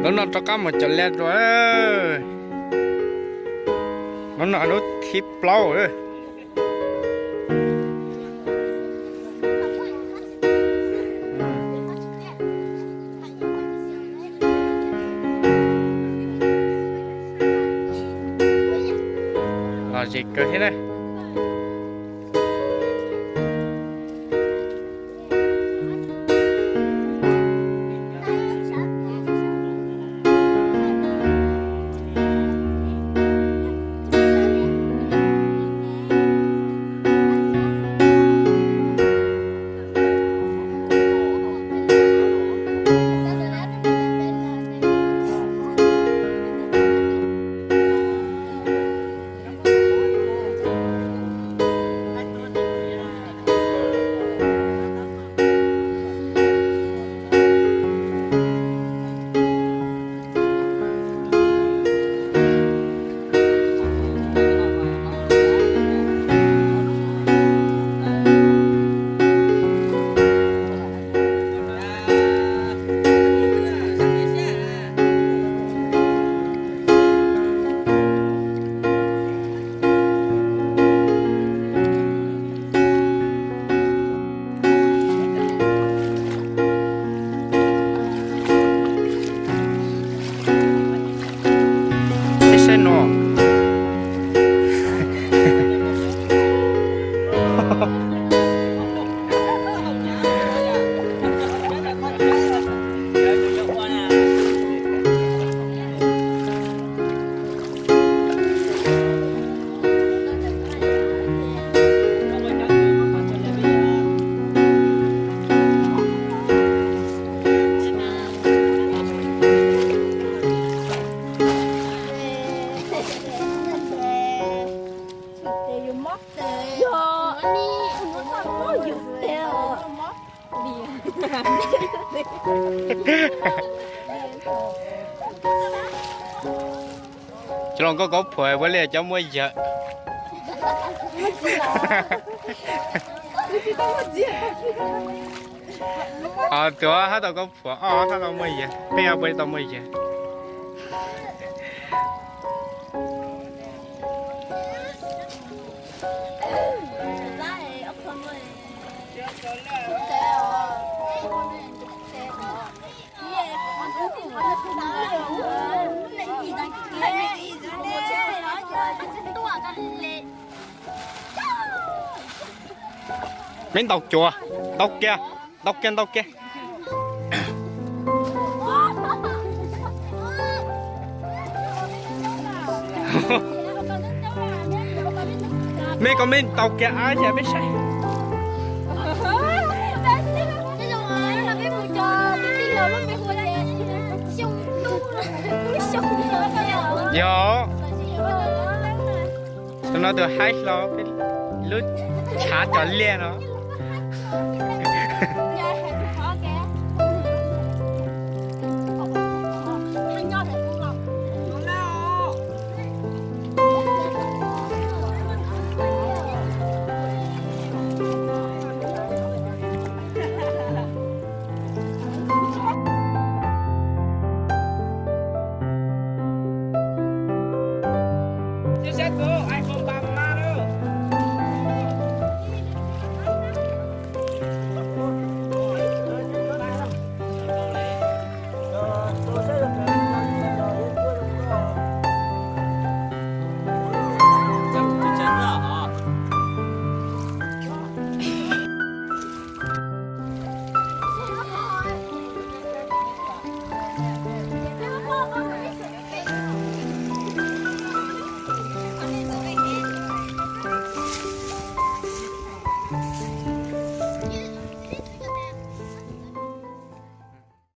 Hnub no rov qab mus cov liaj dua. Hnub no hnub thib plaub. Lom zem kawg thiab na. Peb saib no. Cov los nkauj kaub phuam puav leej cov muaj yawg. Ho tuav hab tau kaub phuam, ob hab tau muaj yawg, peb hab puav tau muaj yawg. Meb ntaus cuav, ntaus kiag, ntaus kiag, ntaus kiag. Meb koj meb ntaus kiag ab yam peb saib. Yog, tus no tus haib hlo peb lub tshav cov liaj no.